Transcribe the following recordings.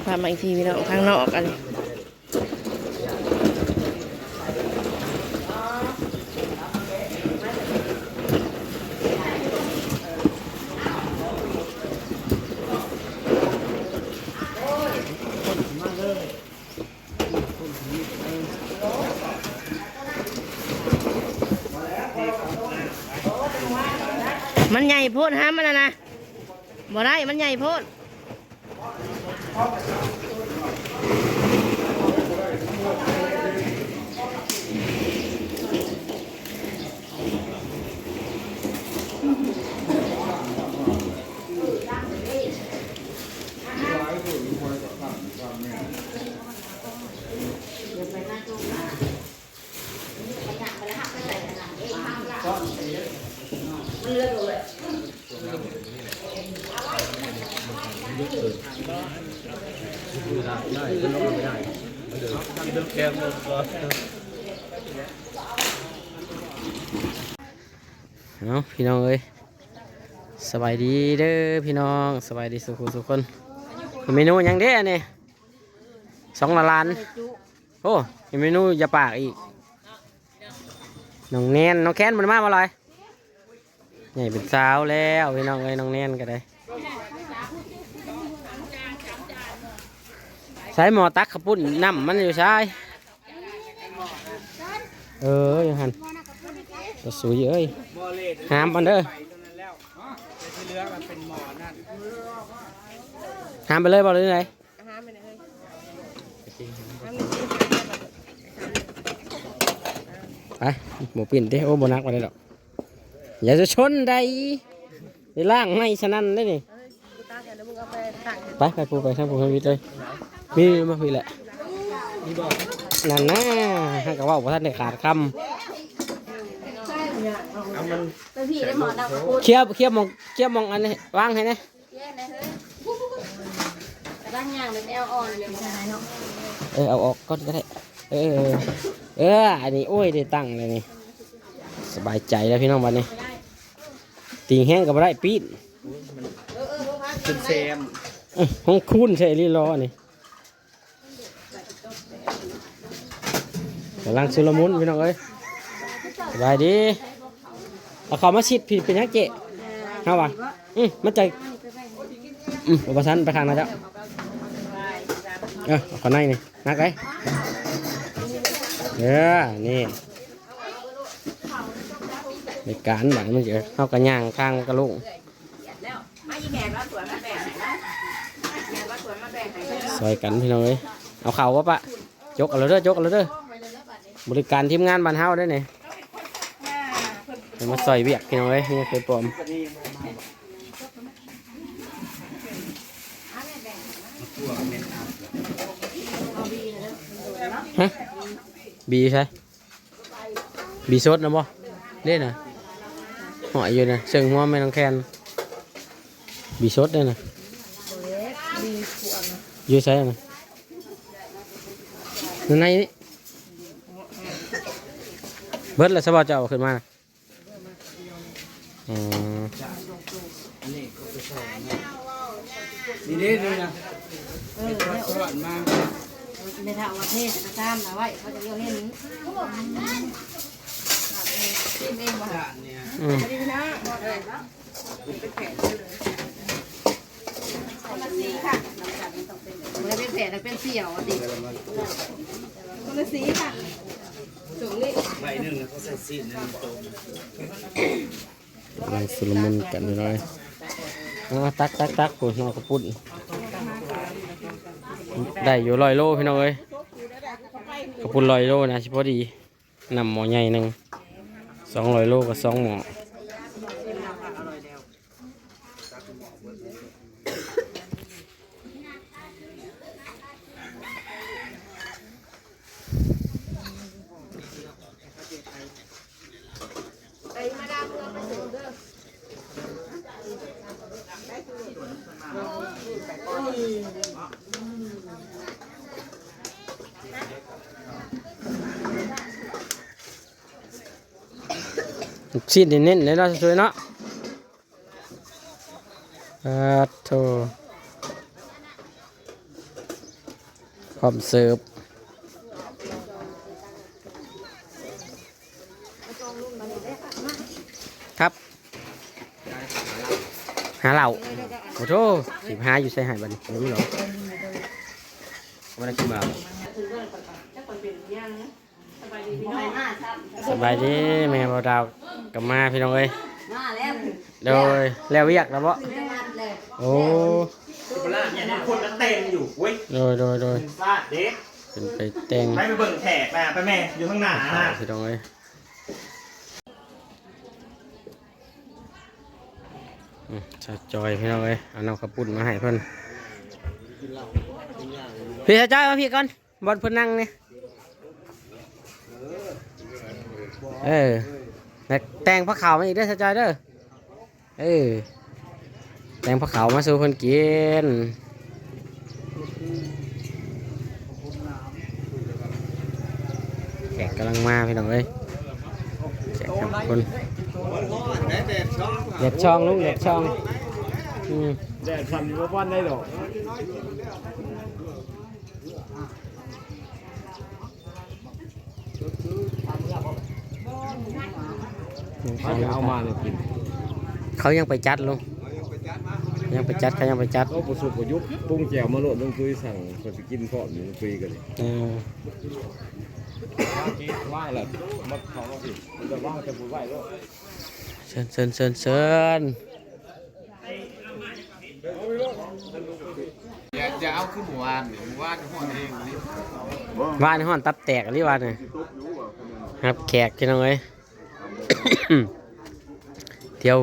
ພາມາອີກທີພີ່ນ້ອງ ທາງນອກອັນນີ້ ມັນໃຫຍ່ໂພດ ຫາມມັນນະນະ ບໍ່ໄດ້ ມັນໃຫຍ່ໂພດ. ເອົາ ພີ່ນ້ອງເອີຍ ສະບາຍດີເດີພີ່ນ້ອງ ສະບາຍດີສູ່ຜູ້ສູ່ຄົນ. ເມນູຫຍັງເດ້ອັນນີ້? ສອງລະລານ. ໂອ້ ມີເມນູຢາປາກອີກ. ນ້ອງແນນ ນ້ອງແຄນບໍ່ໄດ້ມາບໍ່ລອຍ? ໃຫຍ່ເປັນສາວແລ້ວພີ່ນ້ອງເອີຍ ນ້ອງແນນກໍໄດ້. ໃສ່ໝໍ້ຕັກເຂົ້າປຸ້ນ ນ້ຳມັນຢູ່ໃສ? ເອີ ຢູ່ຫັ້ນ ຕາສຸຍເອີຍ ຫາມມັນເດີ ຫາມໄປເລີຍບໍ່ ຫຼືໃດ? ໄປ ບໍ່ປິ່ນຕິ ໂອ້ ບໍ່ໜັກປານໃດດອກ ຢ່າຈະຊົນໃດ ໄດ້ລ້າງໃໝ່ສະນັ້ນເດ້ນີ້. ໄປ ໄປ ຜູ້ໄປທາງຜູ້ໃຫ້ວິດເລີຍ ມີມາພີ້ແຫຼະ ນັ້ນນະ ຫາກະເວົ້າບໍ່ທັນໄດ້ຂາດຄຳ. ເອົາມັນ ເຄຍ ເຄຍໝ່ອງ ເຄຍໝ່ອງອັນນີ້ ວາງໃຫ້ແດ່. ເອີ ເອົາອອກກ່ອນກໍໄດ້ ເອີ ເອີ ອັນນີ້ ໂອ້ຍ ໄດ້ຕັ້ງແລ້ວນີ້ ສະບາຍໃຈແລ້ວພີ່ນ້ອງ ບາດນີ້ ຕີງແຮງກໍບໍ່ໄດ້ ປີນ ເປັນແຊມ ເອີ ຫ້ອງຄູນໃສ່ລີລໍນີ້. ກຳລັງຊຸລະມຸນພີ່ນ້ອງເອີຍ ສະບາຍດີ. ເອົາເຂົ້າມາຊິດ ເປັນຫຍັງເຈ້? ເຮົາວ່າ ອື ມັນຈະ ອື ບໍ່ທັນໄປທາງນັ້ນແລ້ວ ເອີ ເອົາເຂົ້າໃນນີ້ ໜັກເດ້ ເອີ ນີ້ ໃນການບາດນີ້ ເຮົາກໍຍ່າງທາງກະລຸງ ຊ່ອຍກັນພີ່ນ້ອງເອີຍ ເອົາເຂົ້າບໍ່ປະ? ຈົກເອົາໂລດເດີ ຈົກເອົາໂລດເດີ ບໍລິການທີມງານບ້ານເຮົາເດ້ນີ້ ໃຫ້ມາຊ່ອຍວຽກພີ່ນ້ອງເອີຍ ເມຍເຄີຍປອມ ຮະ ບີໃສ? ບີສົດນະບໍ່? ເດ້ນະ ຫອຍຢູ່ນະ ເຊິ່ງຫົວແມ່ນ້ອງແຄນ ບີສົດເດ້ນະ ຢູ່ໃສນະ? ໃນນີ້ ເບິດແລ້ວຊະບໍ່ ເຈົ້າເອົາຂຶ້ນມານະ? ອືມ ນີ້ເດ້ນີ້ນະ ເອີ ໄປທອດມາ ແມ່ເຖົ້າວ່າເທໃສ່ກະຊາມນະໄວ້ ເຂົາຈະບໍ່ເຫັນ ຊີມເອງບໍ່? ອືມ ຄົນລະສີຄ່ະ ບໍ່ໄດ້ເປັນແຜດ ເປັນສ່ຽວຕິ ຄົນລະສີຄ່ະ ໃບໜຶ່ງນະ ເຂົາໃສ່ຊີ້ນໜຶ່ງໂຕ ກຳລັງຊຸລະມຸນກັນພີ່ນ້ອງເອີຍ ເອົາ ຕັກໆໆ ພຸ້ນ ເອົາເຂົ້າປຸ້ນ ໄດ້ຢູ່ຮ້ອຍໂລພີ່ນ້ອງເອີຍ ເຂົ້າປຸ້ນຮ້ອຍໂລນະ ຊິພໍດີ ນ້ຳໝໍ້ໃຫຍ່ໜຶ່ງ ສອງຮ້ອຍໂລກໍສອງໝໍ້. ລູກຊີ້ນເນັ້ນໆ ເລີຍເນາະ ຊ່ວຍເນາະ. ປາດໂທ ເ ພ້ອມເສີບ ຄັບ ຫາເຫຼົ້າ. ໂອ້ໂທ ຊິຫາຢູ່ໃສໃຫ້ບັດນີ້ ບໍ່ຮູ້ດອກ. ບໍ່ໄດ້ກິນເຫຼົ້າ. ສະບາຍດີ ແມ່ບ່າວດາວກໍມາ ພີ່ນ້ອງເອີຍ. ມາແລ້ວ ໂດຍ ແລ້ວວຽກແລ້ວບໍ່? ໂອ້ ໂດຍ ໂດຍ ໂດຍ ເປັນໄປແຕ່ງ ໄປ ໄປເບິ່ງແຂກນະ ໄປແມ່ ຢູ່ຂ້າງໜ້ານະ ພີ່ນ້ອງເອີຍ. ອືມ ສາວຈອຍ ພີ່ນ້ອງເອີຍ ເອົານ້ຳເຂົ້າປຸ້ນມາໃຫ້ເພິ່ນ. ພີ່ສາວຈອຍ ມາພີ້ກ່ອນ ບ່ອນເພິ່ນນັ່ງນີ້ ເອີ ແລ້ວແຕ່ງຜ້າຂາວມາອີກເດີ ສາວຈອຍເດີ. ເອີ ແຕ່ງຜ້າຂາວມາສູ່ເພິ່ນກິນ. ແຂກກຳລັງມາ ພີ່ນ້ອງເອີຍ ແຂກສາມຄົນ. ແດດຊ່ອງ ລຸງ ແດດຊ່ອງ. ອືມ ແດດຊ່ອງ ບໍ່ປານໃດດອກ. ເຂົາຈະເອົາມາແລ້ວກິນ ເຂົາຍັງໄປຈັດ ລຸງ ຍັງໄປຈັດ ເຂົາຍັງໄປຈັດ. ໂອ້ ບໍ່ສຸກກໍຢຸດ ປຸງແຈ່ວມາໂລດ ລຸງຕຸ້ຍສັ່ງ ຂ້ອຍຊິກິນພ້ອມ ລຸງຕຸ້ຍກໍໄດ້. ເອີ ວ່າງແລ້ວ ມັນເຂົ້າມາພີ້ ມັນຈະວາງແຕ່ບໍ່ໄວ້ໂລດ. ເຊີນ ເຊີນ ເຊີນ ເຊີນ. ຢ່າ ຢ່າເອົາຄືມື້ວານນີ້ ມື້ວານຮ້ອນແຮງອີ່ຫຼີ ວານຮ້ອນຕັບແຕກອີ່ຫຼີວານນີ້. ຮັບແຂກ ພີ່ນ້ອງເອີຍ ທ່ຽວ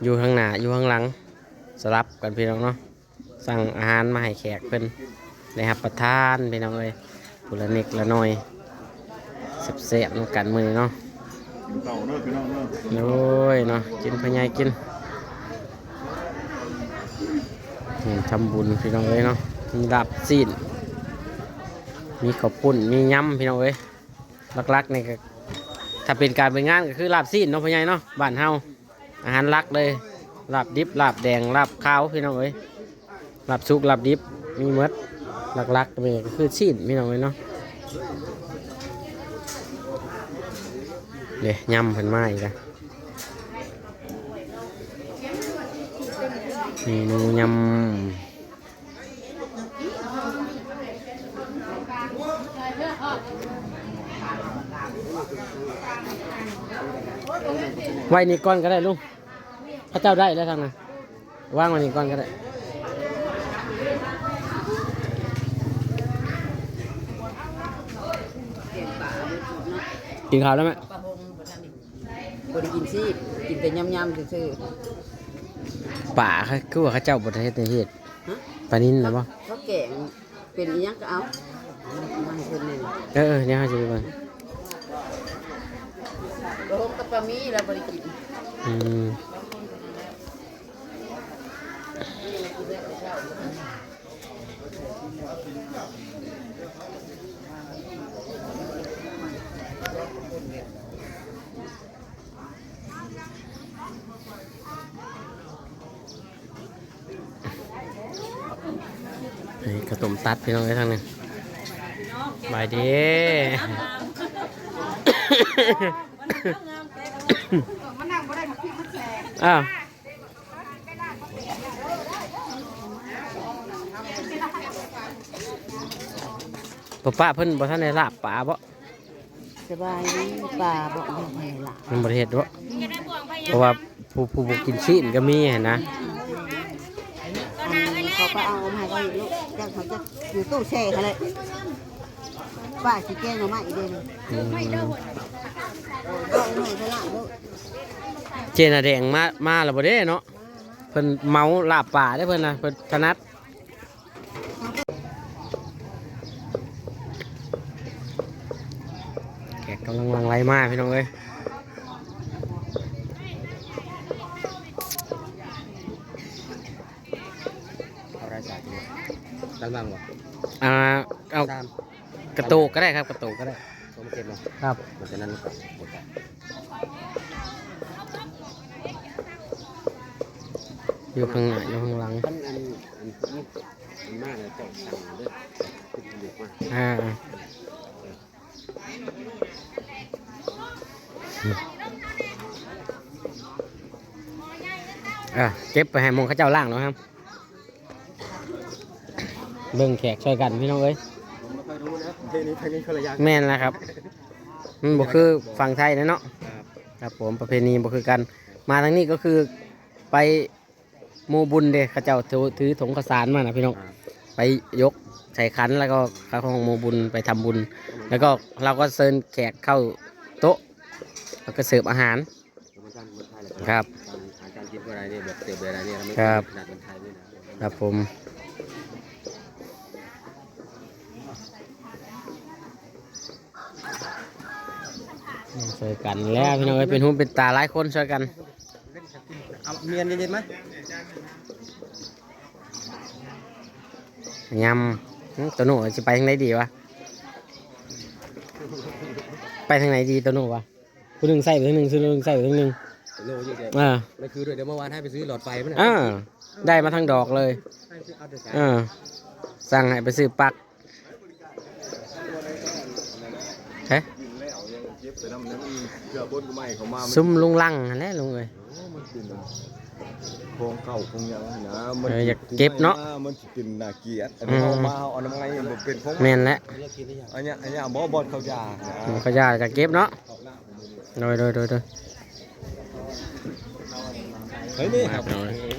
ຢູ່ທາງໜ້າ ຢູ່ທາງຫຼັງ ສະຫຼັບກັນ ພີ່ນ້ອງເນາະ. ສັ່ງອາຫານມາໃຫ້ແຂກເພິ່ນໄດ້ຮັບປະທານ ພີ່ນ້ອງເອີຍ ຜູ້ລະນິດລະໜ້ອຍ ແຊບໆນຳກັນມື້ນີ້ເນາະ. ກິນເຂົ້າເດີພີ່ນ້ອງເດີ. ໂອ້ຍເນາະ ກິນພໍ່ໃຫຍ່ກິນ. ນີ້ທຳບຸນ ພີ່ນ້ອງເອີຍເນາະ ມີລາບຊີ້ນ ມີເຂົ້າປຸ້ນ ມີຍຳ ພີ່ນ້ອງເອີຍ. ຫຼັກໆນີ້ກໍ ຖ້າເປັນການເປັນງານກໍຄືລາບຊີ້ນເນາະ ພໍ່ໃຫຍ່ເນາະ ບ້ານເຮົາ. ອາຫານຫຼັກເລີຍ ລາບດິບ ລາບແດງ ລາບຂາວ ພີ່ນ້ອງເອີຍ ລາບສຸກ ລາບດິບ ມີໝົດ. ຫຼັກໆນີ້ກໍຄືຊີ້ນ ພີ່ນ້ອງເອີຍເນາະ. ເດ້ ຍຳເພິ່ນມາອີກແລ້ວ ເມນູຍຳ. ໄວ້ນີ້ກ່ອນກໍໄດ້ລຸງ ເຂົາເຈົ້າໄດ້ແລ້ວທາງນັ້ນ ວາງໄວ້ນີ້ກ່ອນກໍໄດ້. ກິນເຂົ້າແລ້ວແມ່? ບໍ່ໄດ້ກິນຊີ້ນ ກິນແຕ່ຍຳໆຊື່ໆ. ປາ ຄືວ່າເຂົາເຈົ້າບໍ່ໄດ້ເຮັດໃຫ້ເຮັດ. ຮະ? ປານິນນະບໍ່? ເຂົາແກງເປັນອີ່ຫຍັງກໍເອົາມາໃຫ້ເພິ່ນແດ່. ເອີໆ ດຽວເຮົາຊິໄປເບິ່ງ. ປາຫົງກັບປາໝີ່ລາວບໍ່ໄດ້ກິນ. ອືມ. ນີ້ເຂົ້າຕົ້ມຕັດ ພີ່ນ້ອງເອີຍ ທາງນີ້. ສະບາຍດີ. ອ້າວ ປ້າ ປ້າເພິ່ນບໍ່ທັນໄດ້ລາບປາບໍ? ສະບາຍດີ ປາບໍ່ ຍັງບໍ່ໄດ້ລາບ ຍັງບໍ່ໄດ້ເຮັດບໍ? ເພາະວ່າຜູ້ ຜູ້ບໍ່ກິນຊີ້ນກໍມີຫັ້ນນະ. ອັນ ເຂົາກໍເອົາມາໃຫ້ເຮົາອີກລູກ ຈັກເຮົາຈະຢູ່ຕູ້ແຊ່ຫັ້ນແຫຼະ ປ້າຊິແກງໜໍ່ໄມ້ເດ້. ອືມ ເຈົ້າໜ້ອຍສະຫຼາດລູກ. ເຈ້ນາແດງມາ ມາແລ້ວບໍ່ເດ້ເນາະ? ເພິ່ນເມົາລາບປາເດ້ເພິ່ນນະ ເພິ່ນຖະໜັດ. ແຂກກຳລັງຫຼັ່ງໄຫຼມາ ພີ່ນ້ອງເອີຍ. ເອົາໄດ້ສາມ ດ້ານຫຼັງບໍ່? ອ່າ ເອົາ ສາມ ກະໂຕກກໍໄດ້ຄັບ ກະໂຕກກໍໄດ້. ໂຕມາເກັບເນາະ. ຄັບ ຫຼັງຈາກນັ້ນກໍ ຢູ່ຂ້າງໜ້າ ຢູ່ຂ້າງຫຼັງ. ອັນ ອັນ ອັນ ມັນມາແລ້ວເຈົ້າສັ່ງເດີ ເປັນເດັກມາ ອ່າ ອ່າ ເກັບໄປໃຫ້ໝູ່ເຂົາເຈົ້າລ້າງເນາະ ເບິ່ງແຂກຊ່ອຍກັນພີ່ນ້ອງເອີຍ. ແມ່ນແລ້ວຄັບ ມັນບໍ່ຄືຝັ່ງໄທເນາະ. ຄັບ ຄັບຜົມ ປະເພນີບໍ່ຄືກັນ. ມາທາງນີ້ກໍຄືໄປ ໝູ່ບຸນເດ້ ເຂົາເຈົ້າຖື ຖືຖົງເຂົ້າສານມານະພີ່ນ້ອງ. ໄປຍົກໃສ່ຂັນ ແລ້ວກໍເຂົ້າຫ້ອງໝູ່ບຸນໄປທຳບຸນ ແລ້ວກໍລາວກໍເຊີນແຂກເຂົ້າໂຕະ ແລ້ວກໍເສີບອາຫານ. ຄັບ ອາຫານການກິນເພິ່ນໄດ້ນີ້ ແບບເສິບໄດ້ນີ້ ມັນ ຄັບ ຂະໜາດເປັນໄທນີ້ນະ. ຄັບຜົມ ຊ່ອຍກັນແລ້ວພີ່ນ້ອງເອີຍ ເປັນຫູເປັນຕາຫຼາຍຄົນຊ່ອຍກັນ. ເອົາ ມີອັນເຢັນໆມາ ຍຳ. ຫຶ ໂຕໂນ່ຊິໄປທາງໃດດີວະ ໄປທາງໃດດີໂຕໂນ່ວະ? ຜູ້ໜຶ່ງໃສ່ໄປທາງໜຶ່ງ ຜູ້ໜຶ່ງໃສ່ໄປທາງໜຶ່ງ. ໂຕໂນ່ຢູ່ແຕ່ ອ່າ ນັ້ນຄືດ້ວຍ ດຽວເມື່ອວານໃຫ້ໄປຊື້ຫຼອດໄຟມັນນະ. ອ່າ ໄດ້ມາທັງດອກເລີຍ. ເອີ ສັ່ງໃຫ້ໄປຊື້ປັກ ເອີ ຊຸມລຸງລັງຫັ້ນແຫຼະລຸງເອີຍ. ໂອ້ ມັນເປັນຂອງເກົ່າຂອງຫຍັງນະ ມັນ ເອີ ຢາກເກັບເນາະ ມັນຊິເປັນໜ້າກຽດ. ອັນນີ້ ອືມ ເຮົາມາ ເຮົາເອົານຳໄງ ມັນເປັນຂອງ ແມ່ນແຫຼະ. ອັນເນີ້ຍ ອັນເນີ້ຍ ບໍ່ ບ່ອນເຂົາຢາ ເຂົາຢາຈະເກັບເນາະ. ໂດຍ ໂດຍ ໂດຍ ໂດຍ ເຮີ້ຍ ນີ້ ອ່າ ໂດຍ